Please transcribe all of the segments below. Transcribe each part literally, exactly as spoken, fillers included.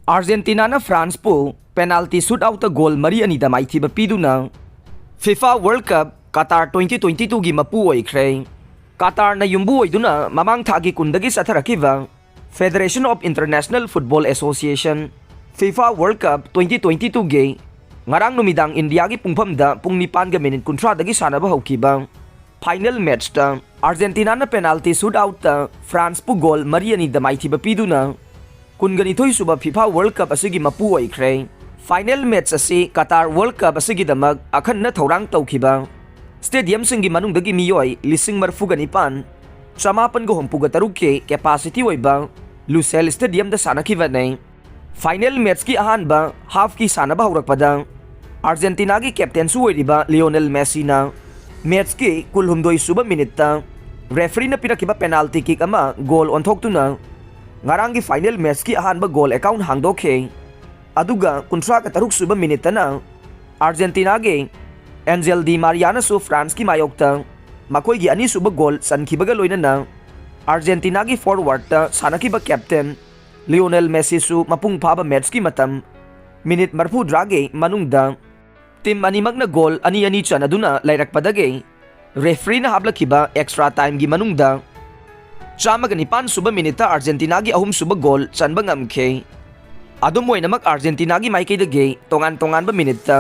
ꯑꯥꯔꯖꯦꯟꯇꯤꯅꯥꯅ ꯐ꯭ꯔꯥꯟꯁꯄꯨ ꯄꯦꯅꯥꯜꯇꯤ ꯁꯨꯠ ꯑꯥꯎꯠꯇ ꯒꯣꯜ ꯃꯔꯤ ꯑꯅꯤꯗ ꯃꯥꯏꯊꯤꯕ ꯄꯤꯗꯨꯅ FIFA world cup Qatar twenty twenty ꯇꯨꯒꯤ ꯃꯄꯨ ꯑꯣꯏꯈ꯭ꯔꯦ꯫ ꯀꯇꯥꯔꯅ ꯌꯨꯝꯕꯨ ꯑꯣꯏꯗꯨꯅ ꯃꯃꯥꯡ ꯊꯥꯒꯤ ꯀꯨꯟꯗꯒꯤ ꯆꯠꯊꯔꯛꯈꯤꯕ Federation of International Football Association, FIFA world cup twenty twenty ꯇꯨꯒꯤ ꯉꯔꯥꯡ ꯅꯨꯃꯤꯗꯥꯡ ꯏꯟꯗꯤꯌꯥꯒꯤ ꯄꯨꯡꯐꯝꯗ ꯄꯨꯡ ꯅꯤꯄꯥꯟꯒ ꯃꯤꯅꯤꯠ ꯀꯨꯟꯊ꯭ꯔꯥꯗꯒꯤ ꯁꯥꯟꯅꯕ ꯍꯧꯈꯤꯕ ꯐꯥꯏꯅꯦꯜ ꯃꯦꯠꯆꯇ ꯑꯥꯔꯖꯦꯟꯇꯤꯅꯥꯅ ꯄꯦꯅꯥꯜꯇꯤ ꯁꯨꯠ ꯑꯥꯎꯠꯇ ꯐ꯭ꯔꯥꯟꯁꯄꯨ ꯒꯣꯜ ꯃꯔꯤ ꯑꯅꯤꯗ ꯃꯥꯏꯊꯤꯕ ꯄꯤꯗꯨꯅ ꯀꯨꯟꯒ ꯅꯤꯊꯣꯏ ꯁꯨꯕ ꯐꯤꯐꯥ ꯋꯥꯔꯜ ꯀꯞ ꯑꯁꯤꯒꯤ ꯃꯄꯨ ꯑꯣꯏꯈ꯭ꯔꯦ꯫ ꯐꯥꯏꯅꯦꯜ ꯃꯦꯠꯆ ꯑꯁꯤ ꯀꯇꯥꯔ ꯋꯥꯔꯜ ꯀꯞ ꯑꯁꯤꯒꯤꯗꯃꯛ ꯑꯈꯟꯅ ꯊꯧꯔꯥꯡ ꯇꯧꯈꯤꯕ ꯁ꯭ꯇꯦꯗꯤꯌꯝꯁꯤꯡꯒꯤ ꯃꯅꯨꯡꯗꯒꯤ ꯃꯤꯑꯣꯏ ꯂꯤꯁꯤꯡ ꯃꯔꯤꯐꯨꯒ ꯅꯤꯄꯥꯟ ꯆꯃꯥꯄꯟꯒ ꯍꯨꯝꯐꯨꯒ ꯇꯔꯨꯛꯀꯤ ꯀꯦꯄꯥꯁꯤꯇꯤ ꯑꯣꯏꯕ ꯂꯨꯁꯦꯜ ꯁ꯭ꯇꯦꯗꯤꯌꯝꯗ ꯁꯥꯟꯅꯈꯤꯕꯅꯤ꯫ ꯐꯥꯏꯅꯦꯜ ꯃꯦꯠꯆꯀꯤ ꯑꯍꯥꯟꯕ ꯍꯥꯐꯀꯤ ꯁꯥꯟꯅꯕ ꯍꯧꯔꯛꯄꯗ ꯑꯥꯔꯖꯦꯟꯇꯤꯅꯥꯒꯤ ꯀꯦꯞꯇꯦꯟꯁꯨ ꯑꯣꯏꯔꯤꯕ ꯂꯤꯑꯣꯅꯦꯜ ꯃꯦꯁꯤꯅ ꯃꯦꯠꯆꯀꯤ ꯀꯨꯟꯍꯨꯝꯗꯣꯏ ꯁꯨꯕ ꯃꯤꯅꯤꯠꯇ ꯔꯦꯐ꯭ꯔꯤꯅ ꯄꯤꯔꯛꯈꯤꯕ ꯄꯦꯅꯥꯜꯇꯤ ꯀꯤꯛ ꯑꯃ ꯒꯣꯜ ꯑꯣꯟꯊꯣꯛꯇꯨꯅ ꯉꯔꯥꯡꯒꯤ ꯐꯥꯏꯅꯦꯜ ꯃꯦꯠꯆꯀꯤ ꯑꯍꯥꯟꯕ ꯒꯣꯜ ꯑꯦꯀꯥꯎꯟ ꯍꯥꯡꯗꯣꯛꯈꯤ꯫ ꯑꯗꯨꯒ ꯀꯨꯟꯊ꯭ꯔꯥꯒ ꯇꯔꯨꯛ ꯁꯨꯕ ꯃꯤꯅꯤꯠꯇꯅ ꯑꯥꯔꯖꯦꯟꯇꯤꯅꯥꯒꯤ ꯑꯦꯟꯖꯦꯜ ꯗꯤ ꯃꯥꯔꯤꯌꯥꯅꯁꯨ ꯐ꯭ꯔꯥꯟꯁꯀꯤ ꯃꯥꯌꯣꯛꯇ ꯃꯈꯣꯏꯒꯤ ꯑꯅꯤꯁꯨꯕ ꯒꯣꯜ ꯆꯟꯈꯤꯕꯒ ꯂꯣꯏꯅꯅ ꯑꯥꯔꯖꯦꯟꯇꯤꯅꯥꯒꯤ ꯐꯣꯔꯋꯥꯔꯗꯇ ꯁꯥꯟꯅꯈꯤꯕ ꯀꯦꯞꯇꯦꯟ ꯂꯤꯑꯣꯅꯦꯜ ꯃꯦꯁꯤꯁꯨ ꯃꯄꯨꯡ ꯐꯥꯕ ꯃꯦꯠꯆꯀꯤ ꯃꯇꯝ ꯃꯤꯅꯤꯠ ꯃꯔꯤꯐꯨꯇꯔꯥꯒꯤ ꯃꯅꯨꯡꯗ ꯇꯤꯝ ꯑꯅꯤꯃꯛꯅ ꯒꯣꯜ ꯑꯅꯤ ꯑꯅꯤ ꯆꯟꯅꯗꯨꯅ ꯂꯩꯔꯛꯄꯗꯒꯤ ꯔꯦꯐ꯭ꯔꯤꯅ ꯍꯥꯞꯂꯛꯈꯤꯕ ꯑꯦꯛꯁꯇ꯭ꯔꯥ ꯇꯥꯏꯝꯒꯤ ꯃꯅꯨꯡꯗ ꯆꯥꯝꯃꯒ ꯅꯤꯄꯥꯟ ꯁꯨꯕ ꯃꯤꯅꯤꯠꯇ ꯑꯥꯔꯖꯦꯟꯇꯤꯅꯥꯒꯤ ꯑꯍꯨꯝꯁꯨꯕ ꯒꯣꯜ ꯆꯟꯕ ꯉꯝꯈꯤ꯫ ꯑꯗꯨꯝ ꯑꯣꯏꯅꯃꯛ ꯑꯥꯔꯖꯦꯟꯇꯤꯅꯥꯒꯤ ꯃꯥꯏꯀꯩꯗꯒꯤ ꯇꯣꯉꯥꯟ ꯇꯣꯉꯥꯟꯕ ꯃꯤꯅꯤꯠꯇ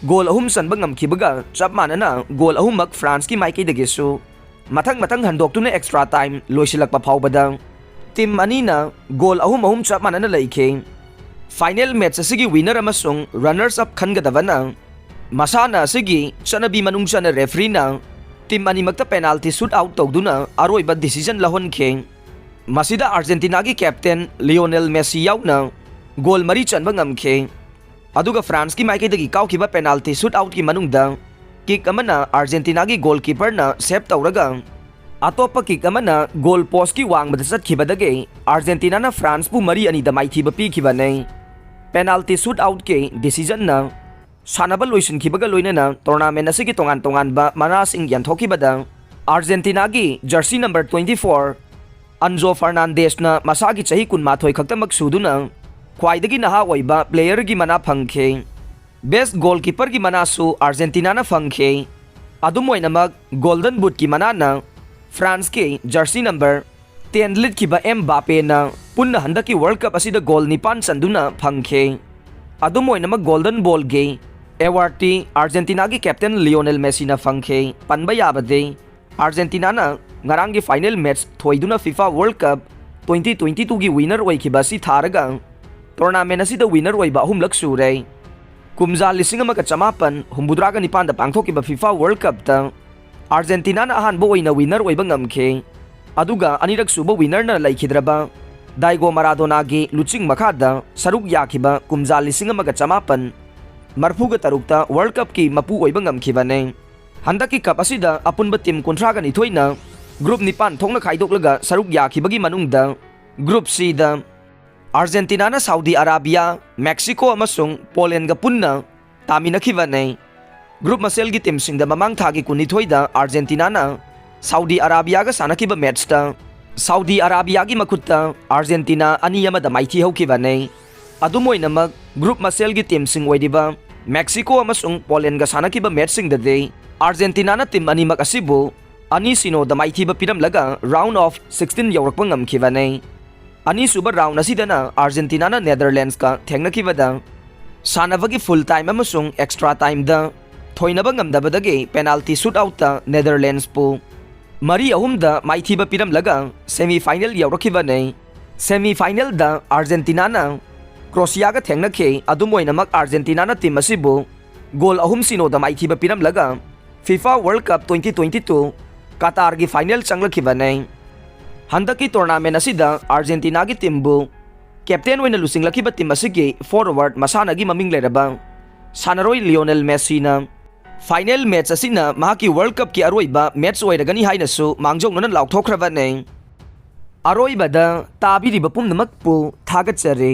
ꯒꯣꯜ ꯑꯍꯨꯝ ꯆꯟꯕ ꯉꯝꯈꯤꯕꯒ ꯆꯞ ꯃꯥꯟꯅꯅ ꯒꯣꯜ ꯑꯍꯨꯝꯃꯛ ꯐ꯭ꯔꯥꯟꯁꯀꯤ ꯃꯥꯏꯀꯩꯗꯒꯤꯁꯨ ꯃꯊꯪ ꯃꯊꯪ ꯍꯟꯗꯣꯛꯇꯨꯅ ꯑꯦꯛꯁꯇ꯭ꯔꯥ ꯇꯥꯏꯝ ꯂꯣꯏꯁꯤꯜꯂꯛꯄ ꯐꯥꯎꯕꯗ ꯇꯤꯝ ꯑꯅꯤꯅ ꯒꯣꯜ ꯑꯍꯨꯝ ꯑꯍꯨꯝ ꯆꯞ ꯃꯥꯟꯅꯅ ꯂꯩꯈꯤ꯫ ꯐꯥꯏꯅꯦꯜ ꯃꯦꯠꯆ ꯑꯁꯤꯒꯤ ꯋꯤꯅꯔ ꯑꯃꯁꯨꯡ ꯔꯟꯅꯔꯁ ꯑꯞ ꯈꯟꯒꯗꯕꯅ ꯃꯁꯥꯟꯅ ꯑꯁꯤꯒꯤ ꯆꯠꯅꯕꯤ ꯃꯅꯨꯡ ꯆꯟꯅ ꯔꯦꯐ꯭ꯔꯤꯅ ꯇꯤꯝ ꯑꯅꯤꯃꯛꯇ ꯄꯦꯅꯥꯜꯇꯤ ꯁꯨꯠ ꯑꯥꯎꯠ ꯇꯧꯗꯨꯅ ꯑꯔꯣꯏꯕ ꯗꯤꯁꯤꯖꯟ ꯂꯧꯍꯟꯈꯤ꯫ ꯃꯁꯤꯗ ꯑꯥꯔꯖꯦꯟꯇꯤꯅꯥꯒꯤ ꯀꯦꯞꯇꯦꯟ ꯂꯤꯑꯣꯅꯦꯜ ꯃꯦꯁꯤ ꯌꯥꯎꯅ ꯒꯣꯜ ꯃꯔꯤ ꯆꯟꯕ ꯉꯝꯈꯤ꯫ ꯑꯗꯨꯒ ꯐ꯭ꯔꯥꯟꯁꯀꯤ ꯃꯥꯏꯀꯩꯗꯒꯤ ꯀꯥꯎꯈꯤꯕ ꯄꯦꯅꯥꯜꯇꯤ ꯁꯨꯠ ꯑꯥꯎꯠꯀꯤ ꯃꯅꯨꯡꯗ ꯀꯤꯛ ꯑꯃꯅ ꯑꯥꯔꯖꯦꯟꯇꯤꯅꯥꯒꯤ ꯒꯣꯜꯀꯤꯄꯔꯅ ꯁꯦꯚ ꯇꯧꯔꯒ ꯑꯇꯣꯞꯄ ꯀꯤꯛ ꯑꯃꯅ ꯒꯣꯜ ꯄꯣꯁꯀꯤ ꯋꯥꯡꯃꯗ ꯆꯠꯈꯤꯕꯗꯒꯤ ꯑꯥꯔꯖꯦꯟꯇꯤꯅꯥꯅ ꯐ꯭ꯔꯥꯟꯁꯄꯨ ꯃꯔꯤ ꯑꯅꯤꯗ ꯃꯥꯏꯊꯤꯕ ꯄꯤꯈꯤꯕꯅꯤ꯫ ꯄꯦꯅꯥꯜꯇꯤ ꯁꯨꯠ ꯑꯥꯎꯠꯀꯤ ꯗꯤꯁꯤꯖꯟꯅ ꯁꯥꯟꯅꯕ ꯂꯣꯏꯁꯤꯟꯈꯤꯕꯒ ꯂꯣꯏꯅꯅ ꯇꯣꯔꯅꯥꯃꯦꯟ ꯑꯁꯤꯒꯤ ꯇꯣꯉꯥꯟ ꯇꯣꯉꯥꯟꯕ ꯃꯅꯥꯁꯤꯡ ꯌꯥꯟꯊꯣꯛꯈꯤꯕꯗ ꯑꯥꯔꯖꯦꯟꯇꯤꯅꯥꯒꯤ jersey number twenty four Enzo ꯐꯔꯅꯥꯟꯗꯦꯁꯅ ꯃꯁꯥꯒꯤ ꯆꯍꯤ ꯀꯨꯟꯃꯥꯊꯣꯏ ꯈꯛꯇꯃꯛ ꯁꯨꯗꯨꯅ ꯈ꯭ꯋꯥꯏꯗꯒꯤ ꯅꯍꯥ ꯑꯣꯏꯕ playerꯒꯤ ꯃꯅꯥ ꯐꯪꯈꯤ꯫ Best goalkeeperꯒꯤ ꯃꯅꯥꯁꯨ ꯑꯥꯔꯖꯦꯟꯇꯤꯅꯥꯅ ꯐꯪꯈꯤ꯫ ꯑꯗꯨꯝ ꯑꯣꯏꯅꯃꯛ, Golden Bootꯀꯤ ꯃꯅꯥꯅ Franceꯀꯤ jersey number ten ꯂꯤꯠꯈꯤꯕ ꯑꯦꯝ ꯕꯥꯄꯦꯅ ꯄꯨꯟꯅ ꯍꯟꯗꯛꯀꯤ World Cup ꯑꯁꯤꯗ goal ꯅꯤꯄꯥꯟ ꯆꯟꯗꯨꯅ ꯐꯪꯈꯤ꯫ ꯑꯗꯨꯝ ꯑꯣꯏꯅꯃꯛ, Golden Ballꯒꯤ awardꯇꯤ ꯑꯥꯔꯖꯦꯟꯇꯤꯅꯥꯒꯤ captain ꯂꯤꯑꯣꯅꯦꯜ ꯃꯦꯁꯤꯅ ꯐꯪꯈꯤ꯫ ꯄꯟꯕ ꯌꯥꯕꯗꯤ, ꯑꯥꯔꯖꯦꯟꯇꯤꯅꯥꯅ ꯉꯔꯥꯡꯒꯤ final match ꯊꯣꯏꯗꯨꯅ FIFA World Cup twenty twenty twoꯒꯤ winner ꯑꯣꯏꯈꯤꯕ ꯑꯁꯤ ꯊꯥꯔꯒ tournament ꯑꯁꯤꯗ winner ꯑꯣꯏꯕ ꯑꯍꯨꯝꯂꯛ ꯁꯨꯔꯦ꯫ ꯀꯨꯝꯖꯥ ꯂꯤꯁꯤꯡ ꯑꯃꯒ ꯆꯃꯥꯄꯟ ꯍꯨꯝꯐꯨꯇꯔꯥꯒ ꯅꯤꯄꯥꯟꯗ ꯄꯥꯡꯊꯣꯛꯈꯤꯕ FIFA World Cupꯇ ꯑꯥꯔꯖꯦꯟꯇꯤꯅꯥꯅ ꯑꯍꯥꯟꯕ ꯑꯣꯏꯅ winner ꯑꯣꯏꯕ ꯉꯝꯈꯤ꯫ ꯑꯗꯨꯒ ꯑꯅꯤꯔꯛ ꯁꯨꯕ winnerꯅ ꯂꯩꯈꯤꯗ꯭ꯔꯕ ꯗꯥꯏꯒꯣ ꯃꯔꯥꯗꯣꯅꯥꯒꯤ ꯂꯨꯆꯤꯡ ꯃꯈꯥꯗ ꯁꯔꯨꯛ ꯌꯥꯈꯤꯕ ꯀꯨꯝꯖꯥ ꯂꯤꯁꯤꯡ ꯑꯃꯒ ꯆꯃꯥꯄꯟ ꯃꯔꯐꯨꯒ ꯇꯔꯨꯛꯇ World Cupꯀꯤ ꯃꯄꯨ ꯑꯣꯏꯕ ꯉꯝꯈꯤꯕꯅꯤ꯫ ꯍꯟꯗꯛꯀꯤ cup ꯑꯁꯤꯗ ꯑꯄꯨꯟꯕ team ꯀꯨꯟꯊ꯭ꯔꯥꯒ ꯅꯤꯊꯣꯏꯅ group ꯅꯤꯄꯥꯟ ꯊꯣꯛꯅ ꯈꯥꯏꯗꯣꯛꯂꯒ ꯁꯔꯨꯛ ꯌꯥꯈꯤꯕꯒꯤ ꯃꯅꯨꯡꯗ Group Cꯗ ꯑꯥꯔꯖꯦꯟꯇꯤꯅꯥꯅ ꯁꯥꯎꯗꯤ ꯑꯔꯥꯕꯤꯌꯥ, ꯃꯦꯛꯁꯤꯀꯣ ꯑꯃꯁꯨꯡ ꯄꯣꯂꯦꯟꯒ ꯄꯨꯟꯅ ꯇꯥꯃꯤꯟꯅꯈꯤꯕꯅꯤ꯫ Group ꯃꯁꯦꯜꯒꯤ teamꯁꯤꯡꯗ ꯃꯃꯥꯡ ꯊꯥꯒꯤ ꯀꯨꯟꯅꯤꯊꯣꯏꯗ ꯑꯥꯔꯖꯦꯟꯇꯤꯅꯥꯅ ꯁꯥꯎꯗꯤ ꯑꯔꯥꯕꯤꯌꯥꯒ ꯁꯥꯟꯅꯈꯤꯕ matchꯇ ꯁꯥꯎꯗꯤ ꯑꯔꯥꯕꯤꯌꯥꯒꯤ ꯃꯈꯨꯠꯇ ꯑꯥꯔꯖꯦꯟꯇꯤꯅꯥ ꯑꯅꯤ ꯑꯃꯗ ꯃꯥꯏꯊꯤꯍꯧꯈꯤꯕꯅꯤ꯫ ꯑꯗꯨꯝ ꯑꯣꯏꯅꯃꯛ, group ꯃꯁꯦꯜꯒꯤ teamꯁꯤꯡ ꯑꯣꯏꯔꯤꯕ ꯃꯦꯛꯁꯤꯀꯣ ꯑꯃꯁꯨꯡ ꯄꯣꯂꯦꯟꯒ ꯁꯥꯟꯅꯈꯤꯕ matchꯁꯤꯡꯗꯗꯤ ꯑꯥꯔꯖꯦꯟꯇꯤꯅꯥꯅ team ꯑꯅꯤꯃꯛ ꯑꯁꯤꯕꯨ ꯑꯅꯤ ꯁꯤꯅꯣꯗ ꯃꯥꯏꯊꯤꯕ ꯄꯤꯔꯝꯂꯒ round of sixteen ꯌꯧꯔꯛꯄ ꯉꯝꯈꯤꯕꯅꯤ꯫ ꯑꯅꯤꯁꯨꯕ round ꯑꯁꯤꯗꯅ ꯑꯥꯔꯖꯦꯟꯇꯤꯅꯥꯅ ꯅꯦꯗꯔꯂꯦꯟꯁꯀ ꯊꯦꯡꯅꯈꯤꯕꯗ ꯁꯥꯟꯅꯕꯒꯤ full time ꯑꯃꯁꯨꯡ extra timeꯗ ꯊꯣꯏꯅꯕ ꯉꯝꯗꯕꯗꯒꯤ penalty shootoutꯇ ꯅꯦꯗꯔꯂꯦꯟꯁꯄꯨ ꯃꯔꯤ ꯑꯍꯨꯝꯗ ꯃꯥꯏꯊꯤꯕ ꯄꯤꯔꯝꯂꯒ semi final ꯌꯧꯔꯛꯈꯤꯕꯅꯤ꯫ Semi finalꯗ ꯑꯥꯔꯖꯦꯟꯇꯤꯅꯥꯅ ꯀ꯭ꯔꯣꯁꯤꯌꯥꯒ ꯊꯦꯡꯅꯈꯤ꯫ ꯑꯗꯨꯝ ꯑꯣꯏꯅꯃꯛ, ꯑꯥꯔꯖꯦꯟꯇꯤꯅꯥꯅ team ꯑꯁꯤꯕꯨ goal ꯑꯍꯨꯝ ꯁꯤꯅꯣꯗ ꯃꯥꯏꯊꯤꯕ ꯄꯤꯔꯝꯂꯒ FIFA World Cup twenty twenty two ꯀꯇꯥꯔꯒꯤ final ꯆꯪꯂꯛꯈꯤꯕꯅꯤ꯫ ꯍꯟꯗꯛꯀꯤ tournament ꯑꯁꯤꯗ ꯑꯥꯔꯖꯦꯟꯇꯤꯅꯥꯒꯤ teamꯕꯨ captain ꯑꯣꯏꯅ ꯂꯨꯆꯤꯡꯂꯛꯈꯤꯕ team ꯑꯁꯤꯒꯤ forward ꯃꯁꯥꯟꯅꯒꯤ ꯃꯃꯤꯡ ꯂꯩꯔꯕ ꯁꯥꯟꯅꯔꯣꯏ ꯂꯤꯑꯣꯅꯦꯜ ꯃꯦꯁꯤꯅ final match ꯑꯁꯤꯅ ꯃꯍꯥꯛꯀꯤ World Cupꯀꯤ ꯑꯔꯣꯏꯕ match ꯑꯣꯏꯔꯒꯅꯤ ꯍꯥꯏꯅꯁꯨ ꯃꯥꯡꯖꯧꯅꯅ ꯂꯥꯎꯊꯣꯛꯈ꯭ꯔꯕꯅꯤ꯫ ꯑꯔꯣꯏꯕꯗ ꯇꯥꯕꯤꯔꯤꯕ ꯄꯨꯝꯅꯃꯛꯄꯨ ꯊꯥꯒꯠꯆꯔꯤ꯫